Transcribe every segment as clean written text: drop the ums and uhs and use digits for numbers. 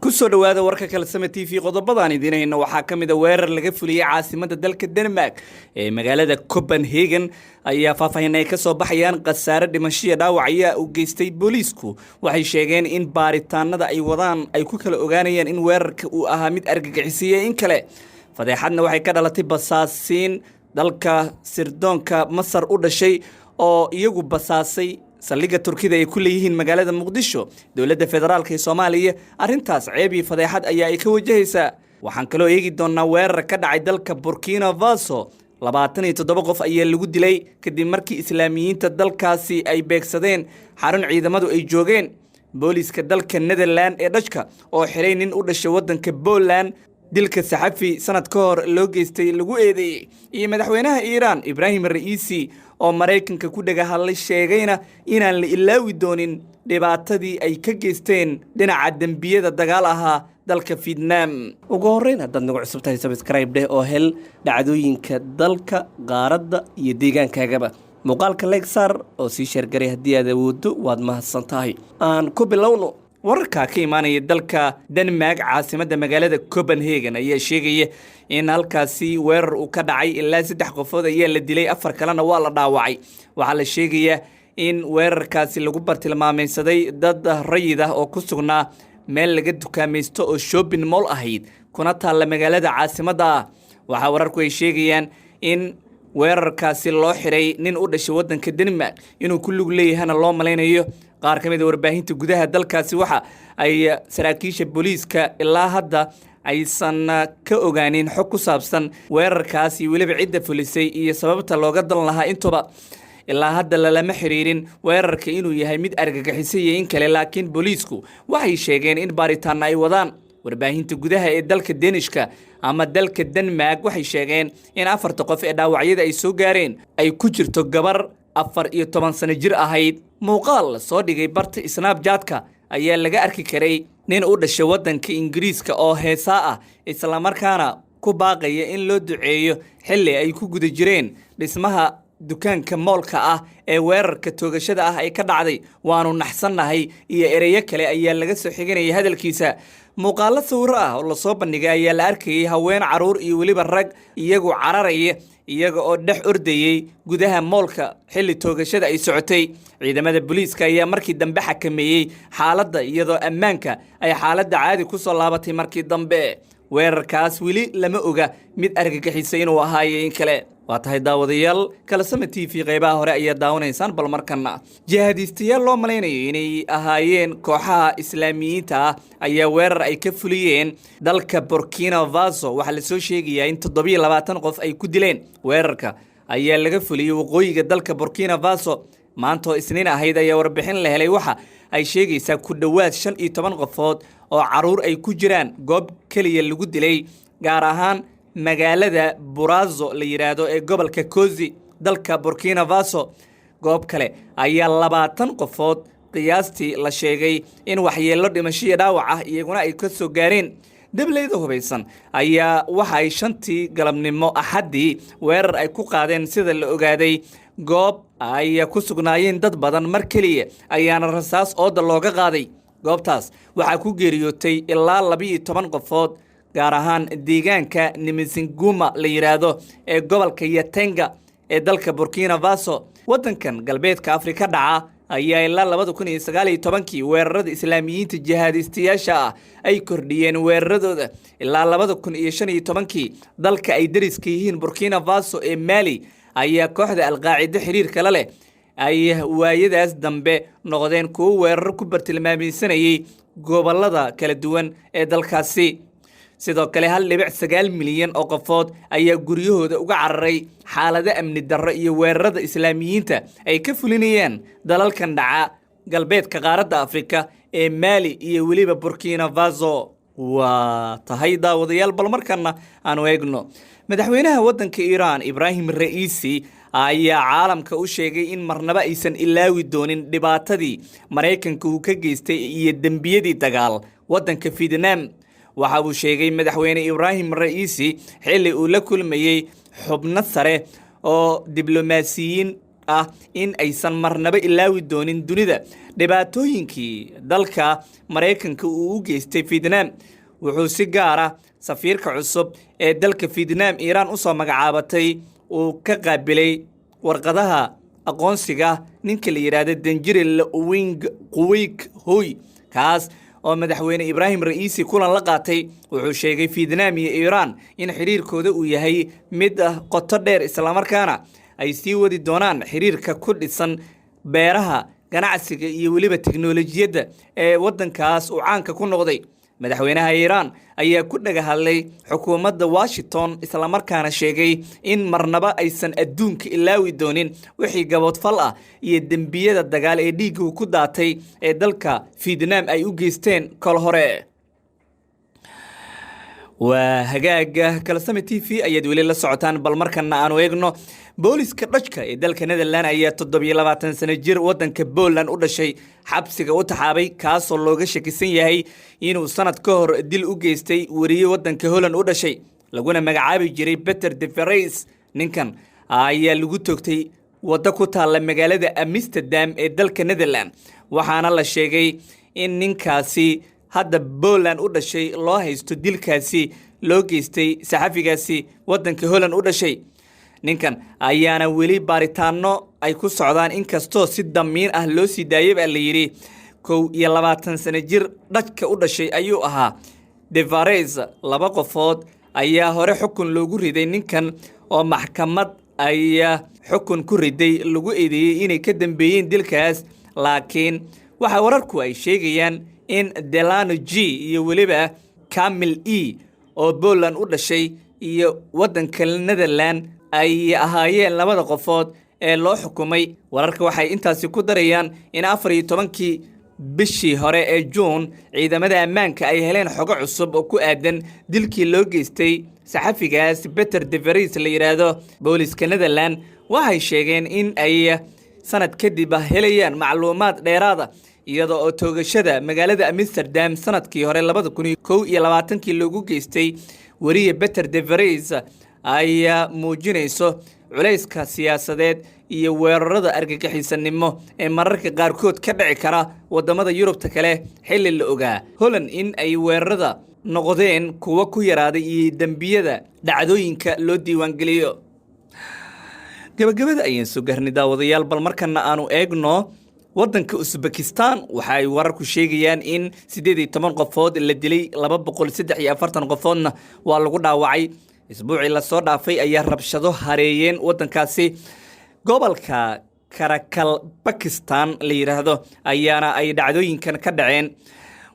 Kusoo dhowaada warka Kalsame TV. Qodobadaan idiinayno waxaa ka mid a weerar laga fuliyey caasimadda dalka Denmark ee magaalada Copenhagen ayaa faahfaahin ay ka soo baxayaan. Khasaare dhimashiya dhaawac ayaa u geystay. Booliisku waxay sheegeen in baaritaanada ay wadaan ay ku kala ogaanayaan in weerarka uu ahaa mid argagixisiyey in kale. Fadeexadna waxay ka dhalatay basaasiin dalka sirdoonka Masar u dhashay oo iyagu basaasay saldhigga Turkida ay ku leeyihiin magaalada Muqdisho. Dowladda federaalka ee Soomaaliya arrintaas ceeb iyo fadeexad ayaa ay ka wajahaysaa. Waxaan kaloo eegi doonaa weerar ka dhacay dalka Burkina Faso. 27 qof ayaa lagu dilay kadib markii Islaamiyiinta dalkaasi ay beegsadeen xarun ciidamadu ay joogeen. Booliiska dalka Netherland ee Dhajka oo xiray nin u dhashay waddanka Poland, dilka saxafi sanad ka hor loo geystay lagu eedeeyey, iyo madaxweynaha Iiraan Ibraahim Ra'iisi oo Maraykanka ku dhaga hadlay, sheegayna inaan la ilaawi doonin dhibaatadii ay ka geysteen dhinaca dembiyada dagaal ahaa dalka Vietnam. Ugu horreyn, haddaad nagu cusub tahay, subscribe dheh oo hel dhacdooyinka dalka, qaaradda iyo deegaankaagaba. Muuqaalka like saar oo sii share garay haddii aad awooddo. Waad mahadsan tahay. Aan ku bilowno. Wararka ka imaanaya dalka Denmark, caasimadda magaalada Copenhagen, ayaa sheegaya in halkaasi weerar uu ka dhacay. Ilaa saddex qofood ayaa la dilay, afar kalena waa la dhaawacay. Waxaa la sheegayaa in weerarkaasi lagu bartilmaamaysaday dad rayid ah oo ku sugnaa meel laga dukaamaysto oo shopping mall ahayd, kuna taalla magaalada caasimadda ah. Waxaa wararku ay sheegayaan in weerarkaasi loo xiray nin u dhashay waddanka Denmark, inuu ku lug leeyahana loo malaynayo. Qaar ka mid a warbaahinta gudaha dalkaasi waxa ay saraakiisha booliiska ilaa hadda aysan ka ogaanin xog ku saabsan weerarkaas iyo weliba cidda fulisay iyo sababta looga dan lahaa intuba. Ilaa hadda lalama xiriirin weerarka inuu yahay mid argagixisay iyo in kale, laakiin booliisku waxay sheegeen in baaritaana ay wadaan. Warbaahinta gudaha ee dalka Denishka ama dalka Denmark waxay sheegeen in afarta qof ee dhaawacyada ay soo gaareen ay ku jirto gabar 14 sano jir ahayd. Muuqaal la soo dhigay barta Snapchatka ayaa laga arki karay nin u dhashay waddanka Ingiriiska oo heesaa ah, islamarkaana ku baaqaya in loo duceeyo xilli ay ku guda jireen dhismaha dukaanka mallka ah ee weerarka toogashada ah ay ka dhacday. "Waanu naxsannahay" iyo ereyo kale ayaa laga soo xiganayay hadalkiisa. Muuqaallo sawiro ah oo lasoo bandhigay ayaa la arkayay haween, caruur iyo weliba rag iyagu cararaya, iyaga oo dhex ordayey gudaha mallka xilli toogashada ay socotay. Ciidamada booliiska ayaa markii dambe xakameeyey xaaladda, iyadoo ammaanka ay xaaladda caadi ku soo laabatay markii dambe. Weerarkaas weli lama oga mid argagixisay inuu ahaayo in kale. Waa tahay, daawadayaal, Kalasama TV qaybaha hore ayaa daawanaysaan. Bal markana, jihaadiistayaal loo malaynayo inay ahaayeen kooxaha Islaamiyiinta ah ayaa weerar ay ka fuliyeen dalka Burkina Faso waxaa lasoo sheegayaa in 27 qof ay ku dileen. Weerarka ayaa laga fuliyey waqooyiga dalka Burkina Faso maanta oo Isniin ahayd ayaa warbixin la helay waxa ay sheegaysaa ku dhowaad 15 qofood oo caruur ay ku jiraan goob keliya lagu dilay, gaar ahaan magaalada Burazo la yidhaahdo ee gobolka Kozi, dalka Burkina Faso. Goob kale ayaa 20 qofood qiyaastii la sheegay in waxyeello dhimasho iyo dhaawac ah iyaguna ay ka soo gaareen. Dableyda hubaysan ayaa waxa ay 5tii galabnimo Axaddii weerar ay ku qaadeen, sida la ogaaday, goob ay ku sugnaayeen dad badan. Mar keliya ayaana rasaas ooda looga qaaday. Goobtaas waxaa ku geeriyootay ilaa 12 qofood, gaar ahaan deegaanka Nimisinguma la yidhaahdo ee gobolka Yatenga ee dalka Burkina Faso. Waddankan galbeedka Afrika dhaca ayaa ilaa 2019kii weerarada Islaamiyiinta jihaadiistayaasha ah ay kordhiyeen weeraradooda. Ilaa 2015kii dalka ay deriska yihiin Burkina Faso ee Mali ayaa kooxda Alqaacido xiriirka la leh ay waayadaas dambe noqdeen kuwo weerar ku bartilmaamaysanayay gobolada kala duwan ee dalkaasi. Sidoo kale, 1.9 milyan oo qofood ayaa guryahooda uga cararay xaalado amni darro iyo weerarada Islaamiyiinta ay ka fulinayaan dalalkan dhaca galbeedka qaaradda Afrika ee Maali iyo weliba Burkina Faso. Waa tahay, daawadayaal, bal markana aanu eegno. Madaxweynaha waddanka Iiraan Ibraahim Ra'iisi ayaa caalamka u sheegay in marnaba aysan ilaawi doonin dhibaatadii Maraykanka uu ka geystay iyo dembiyadii dagaal waddanka Vietnam. Waxa uu sheegay madaxweyne Ibraahim Ra'iisi xilli uu la kulmayey xubno sare oo diblomaasiyiin ah in aysan marnaba ilaawi doonin dunida dhibaatooyinkii dalka Maraykanka uu u geystay Vietnam. Wuxuu si gaar ah safiirka cusub ee dalka Vietnam Iiraan usoo magacaabatay uu ka qaabilay warqadaha aqoonsiga ninka la yidhaahda danjire Lewing Quwik Hoy, kaas oo madaxweyne Ibraahim Ra'iisi kulan la qaatay. Wuxuu sheegay Vietnam iyo Iiraan in xiriirkooda uu yahay mid qoto dheer, islamarkaana ay sii wadi doonaan xiriirka ku dhisan beeraha, ganacsiga iyo weliba teknolojiyadda ee waddankaas uu caanka ku noqday. Madaxweynaha Iiraan ayaa ku dhaga hadlay xukuumadda Washington, islamarkaana sheegay in marnaba aysan adduunka ilaawi doonin wixii gaboodfal ah iyo dembiyada dagaal ee dhiiggu ku daatay ee dalka Vietnam ay u geysteen kol hore. Waa hagaaga, Kalsame TV ayaad weli la socotaan. Bal markana aanu eegno booliska Dhajka ee dalka Netherland ayaa 27 sano jir wadanka Poland u dhashay xabsiga u taxaabay, kaasoo looga shakisan yahay inuu sanad ka hor dil u geystay weriye wadanka Holland u dhashay, laguna magacaabi jiray Peter de Vries. Ninkan ayaa lagu toogtay waddo ku taalla magaalada Amsterdam ee dalka Netherland, waxaana la sheegay in ninkaasi hadda Poland u dhashay loo haysto dilkaasi loo geystay saxafigaasi wadanka Holland u dhashay. Ninkan ayaana weli baaritaano ay ku socdaan, inkastoo si damiin ah loo sii daayay baa la yidhi. 21 sano jir Dhajka u dhashay ayuu ahaa de Vries. Laba qofood ayaa hore xukun loogu riday ninkan oo maxkamad ayaa xukun ku riday, lagu eedeeyey inay ka dambeeyeen dilkaas, laakiin waxa wararku ay sheegayaan in Delano G iyo weliba Camil E oo Poland u dhashay iyo waddanka Netherland ay ahaayeen labada qofood ee loo xukumay. Wararka waxay intaasi ku darayaan in 14-kii bishii hore ee Juun ciidamada ammaanka ay heleen xogo cusub oo ku aadan dilkii loo geystay saxafigaas Peter de Vries la yidhaahdo. Booliska Netherland waxay sheegeen in ay sanad kadib helayaan macluumaad dheeraada, iyada oo toogashada magaalada Amsterdam sanadkii hore 2021-kii loogu geystay weriye Peter de Vries ay muujinayso culayska siyaasadeed iyo weerarada argagixisanimo ee mararka qaarkood ka dhici kara wadamada Yurubta kale, xilli la ogaa Holland in ay weerarada noqdeen kuwo ku yaraaday iyo dembiyada dhacdooyinka loo diiwaangeliyo. Gabagabada ayaan soo gaarnay, daawadayaal. Bal markana aanu eegno waddanka Usbekistan. Waxa ay wararku sheegayaan in 18 qofood la dilay, 243 qofoodna waa lagu dhaawacay. Isbuucii lasoo dhaafay ayaa rabshado hareeyeen waddankaasi. Gobolka Karakal Bakistan la yidhaahdo ayaana ay dhacdooyinkan ka dhaceen.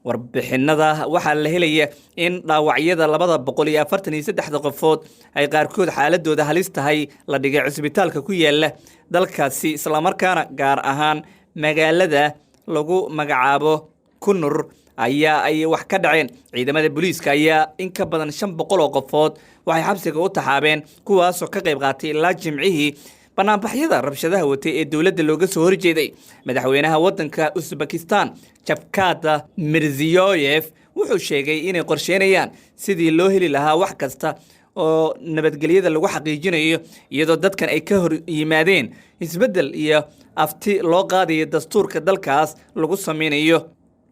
Warbixinada waxaa la helaya in dhaawacyada 243-da qofood ay qaarkood xaaladooda halis tahay, la dhigay cusbitaalka ku yaala dalkaasi, islamarkaana gaar ahaan magaalada lagu magacaabo Kunur ayaa ay wax ka dhaceen. Ciidamada booliiska ayaa in ka badan 500 oo qofood waxay xabsiga u taxaabeen, kuwaasoo ka qayb qaatay ilaa Jimcihii banaanbaxyada rabshadaha watay ee dowladda looga soo horjeeday. Madaxweynaha waddanka Usbekistan, Shavkat Mirziyoyev, wuxuu sheegay inay qorsheynayaan sidii loo heli lahaa wax kasta oo nabadgelyada lagu xaqiijinayo, iyadoo dadkan ay ka hor yimaadeen isbeddel iyo afti loo qaadayo dastuurka dalkaas lagu sameynayo.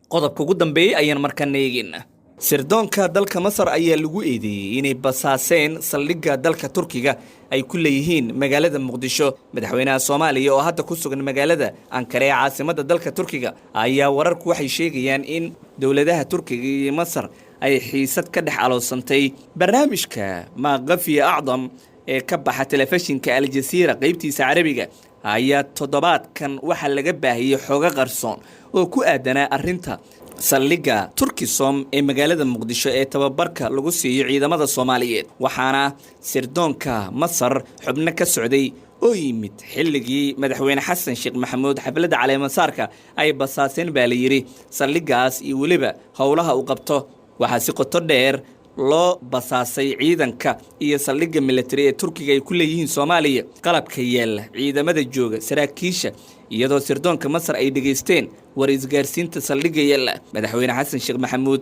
Qodobka ugu dambeeyey ayaan markaana eegeyna. Sirdoonka dalka Masar ayaa lagu eedeeyey inay basaaseen saldhigga dalka Turkiga ay ku leeyihiin magaalada Muqdisho. Madaxweynaha Soomaaliya oo hadda ku sugan magaalada Ankara ee caasimadda dalka Turkiga ayaa wararku waxay sheegayaan in dowladaha Turkiga iyo Masar ay xiisad ka dhex aloosantay. Barnaamijka Maa Khafiya Acdam ee ka baxa telefishinka Aljaziira qeybtiisa Carabiga ayaa toddobaadkan waxaa laga baahiyey xogo qarsoon oo ku aadanaa arrinta saldhigga Turkisom ee magaalada Muqdisho ee tababarka lagu siiyo ciidamada Soomaaliyeed. Waxaana sirdoonka Masar xubno ka socday oo yimid xilligii madaxweyne Xasan Sheekh Maxamuud xafladda caleemasaarka ay basaaseen baa la yidhi saldhiggaas iyo weliba howlaha uu qabto. Waxaa si qoto dheer loo basaasay ciidanka iyo saldhigga militari ee Turkiga ay ku leeyihiin Soomaaliya, qalabka yaalla, ciidamada jooga, saraakiisha, iyadoo sirdoonka Masar ay dhegaysteen War isgaarsiinta saldhigga yaalla. Madaxweyne Xasan Sheekh Maxamuud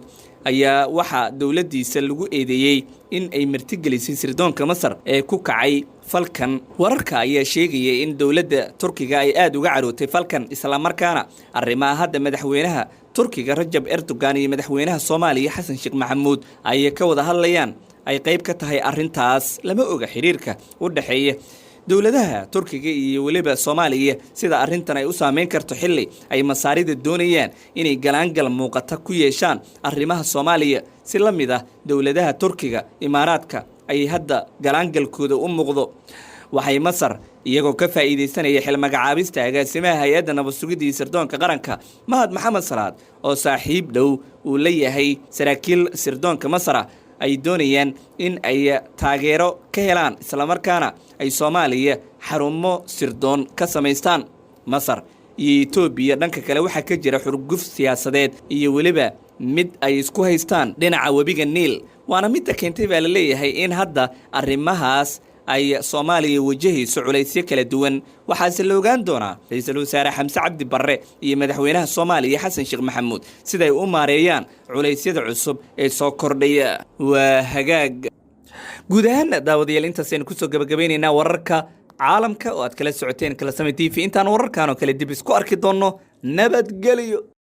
ayaa waxaa dowladdiisa lagu eedeeyey in ay martigelisay sirdoonka Masar ee ku kacay falkan. Wararka ayaa sheegaya in dowladda Turkiga ay aada uga carootay falkan, islamarkaana arrimaha hadda madaxweynaha Turkiga Rajab Erdogan iyo madaxweynaha Soomaaliya Xasan Sheekh Maxamuud ay ka wada hadlayaan ay qayb ka tahay arrintaas. Lama oga xiriirka u dhexeeya dowladaha Turkiga iyo weliba Soomaaliya sida arrintan ay u saameyn karto, xilli ay Masaarida doonayaan inay galaangal muuqata ku yeeshaan arrimaha Soomaaliya, si la mid ah dowladaha Turkiga, Imaaraadka ay hadda galaangalkooda u muuqdo. Waxay Masar, iyagoo ka faa'iidaysanaya xilmagacaabista agaasimaha Hay-adda Nabad Sugidda iyo Sirdoonka Qaranka, Mahad Maxamed Salaad, oo saaxiib dhow uu la yahay saraakiil sirdoonka Masara, ay doonayaan in ay taageero ka helaan, islamarkaana ay Soomaaliya xarumo sirdoon ka samaystaan. Masar iyo Etoobiya dhanka kale waxaa ka jira xurguf siyaasadeed iyo weliba mid ay isku haystaan dhinaca webiga Niil, waana midda keentay baa la leeyahay in hadda arrimahaas ay Soomaaliya wajahayso culaysyo kala duwan. Waxaase la ogaan doonaa Ra-iisul Wasaare Xamse Cabdi Barre iyo madaxweynaha Soomaaliya Xasan Sheekh Maxamuud siday u maareeyaan culaysyada cusub ee soo kordhaya. Waa hagaag. Guud ahaan, daawadayaal, intaasaynu kusoo gabagabaynaynaa wararka caalamka oo aad kala socoteen Kala Same TV. Intaan wararkan oo kale dib isku arki doonno, nabadgelyo.